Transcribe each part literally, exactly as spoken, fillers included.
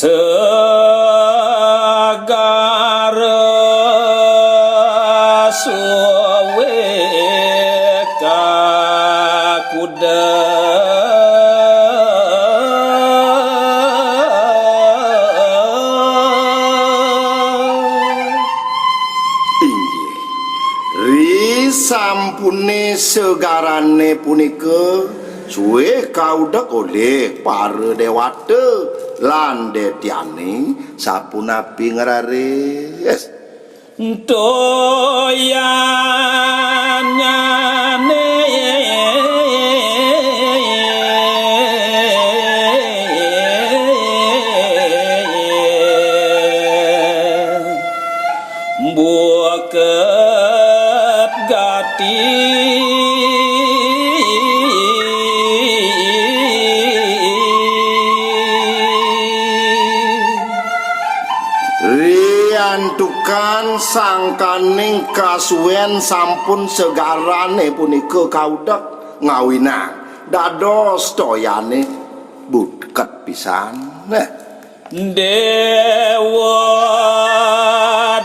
Segara suwe kakudek. Inggih. Ri sampune segarane punika suwe kaudek olih para dewata lan detiane sapunapi ngraris. Toyanyane buket gati. Riantukan sangkaning kasuwen sampun segarane punika kaudek ngawinang dados toyane buket pisan. Nah. Dewa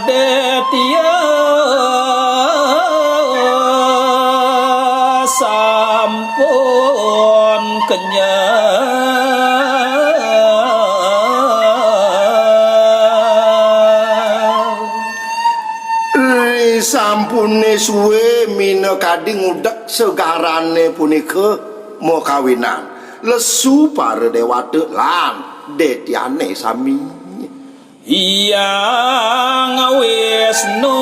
Detya sampun kenyang. Ri sampune suwe minakadi ngudek segarane punika makawinan. Lesu para dewata lan detiane sami. Hyang Wisnu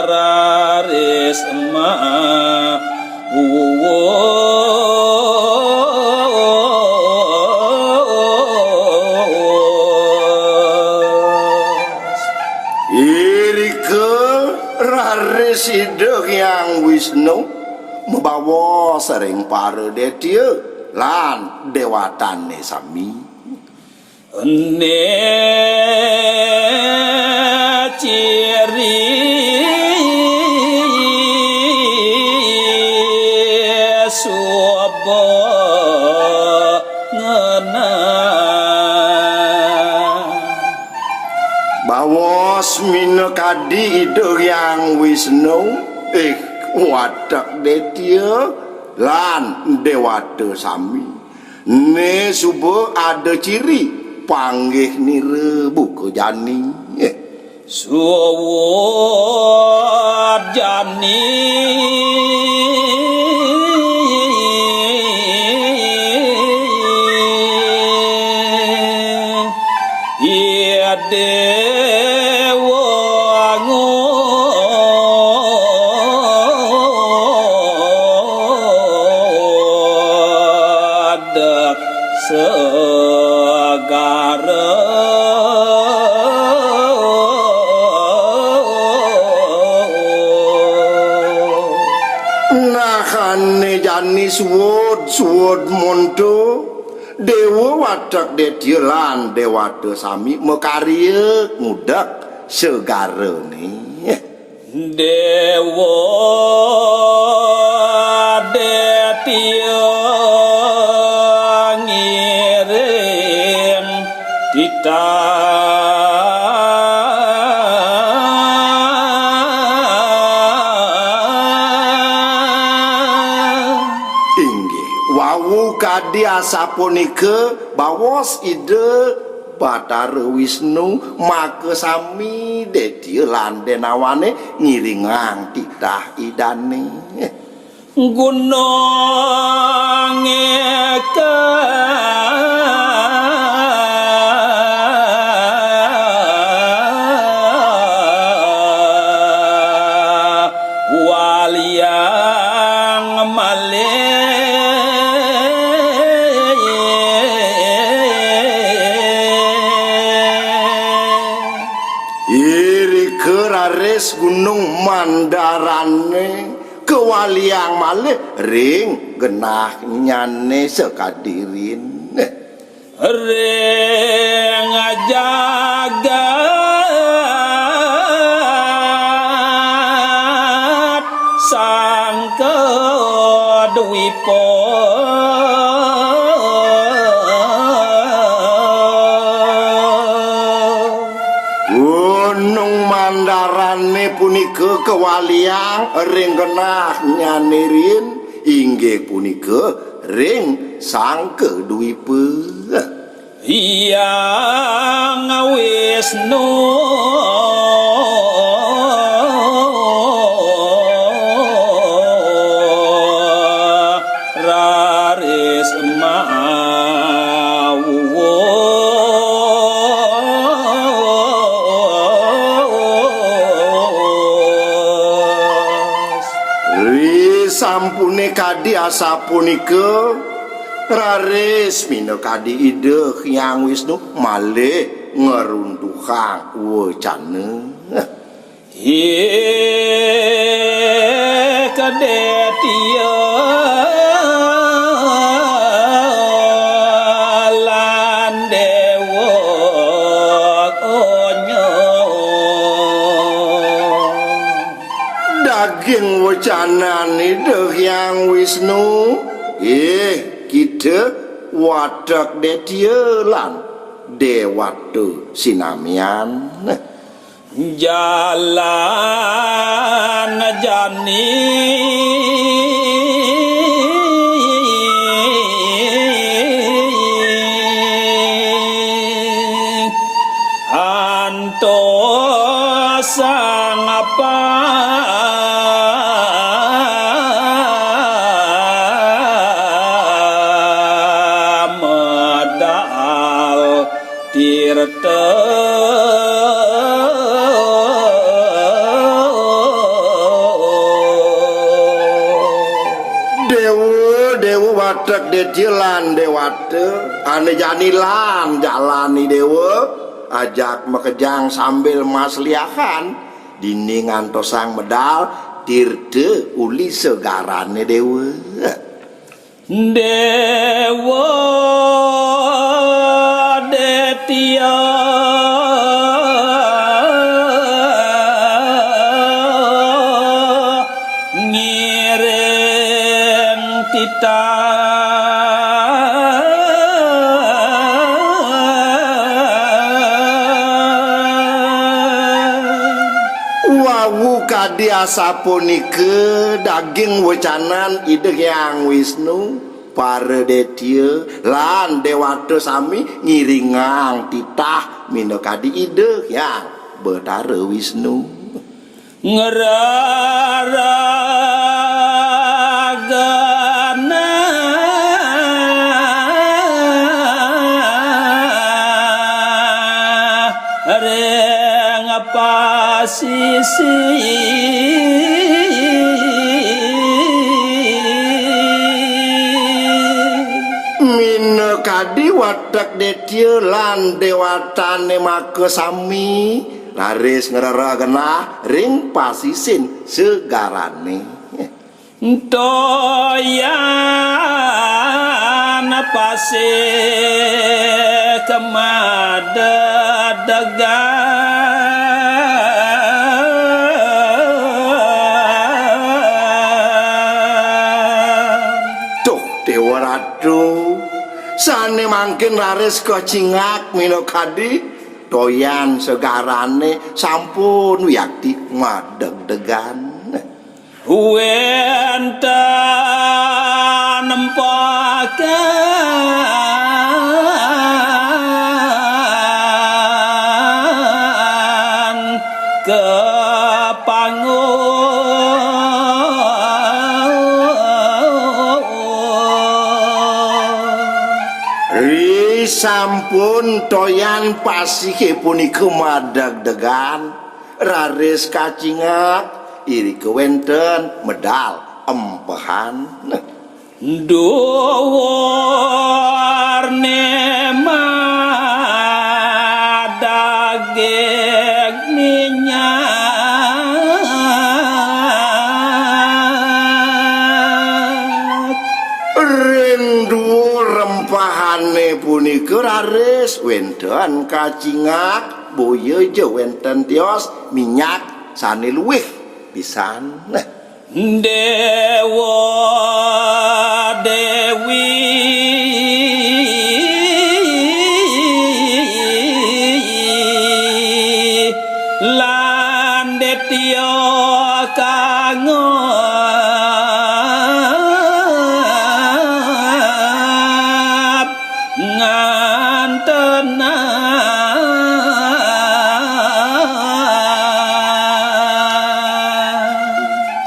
raris mawus. Irika raris Ida Hyang Wisnu mabaos ring para detya lan dewatane sami. Ene ciri suba ngenah. Baos minakadi Ida Hyang Wisnu, ih, watek detya lan dewata sami. Ne suba ada ciri panggih nira buka jani. Eh. Suwud jani. Iya dewa ngadeg segara. Nahane jani suwud, suwud monto. Dewa watek detya lan dewata sami makarya ngudek segarane. Dewa detya ngiring titah. Inggih, wau kadi asapunika baos Ida Batara Wisnu, maka sami detya lan denawane ngiringang titah Idane. Gunung kawaliang malih. Irika raris Gunung Mandarane kawaliang malih ring genahnyane sakadi rin. Ring jagat sangka Wipa. Gunung Mandarané punika kawaliang ring genah nyanirin, inggih punika ring Sangka Dwipa. Hyang Wisnu raris mawus. Risampuné kadi asapunika, raris minakadi Ida Hyang Wisnu malih ngruntuhang wecana. Hi kadétya lan déwa kanya. Daging wecanan Ida Hyang Wisnu, ih, kita watek détya lan déwata sinamian. Jalan jani antos sang pamedal tirta. Déwa, déwa watek détya lan déwata, ané jani lan jalani déwa, ajak makejang sambil masliahan, dini ngantosang medal tirta uli segarané déwa. Déwa détya ngiring titah. Wau kadi asapunika daging wecanan Ida Hyang Wisnu, para détya lan déwata sami ngiringang titah minakadi Ida Hyang Betara Wisnu. Ngraragana ring pasisi. Minakadi watek détya lan déwatané makasami, raris ngrereh genah ring pasisin segarané. Toyan pasih kamadedegan. Tuh, Déwa Ratu, sané mangkin raris kacingak minakadi toyan segarané sampun wiakti madegdegan. Wénten nempakan kapangun. Risampun toyan pasihé punika madegdegan, raris kacingak, irika wénten medal empehan. Duwurné madaging minyak. Ring duwur rempahané punika raris wénten kacingak, boya ja wénten tios minyak sané luwih pisan. Déwa Lan Detya kangop ngantenang.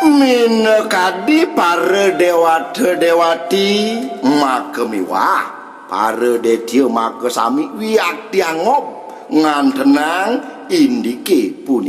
Minakadi para dewata dewati maka miwah para detya maka sami wiakti angob ngantenang indike punika.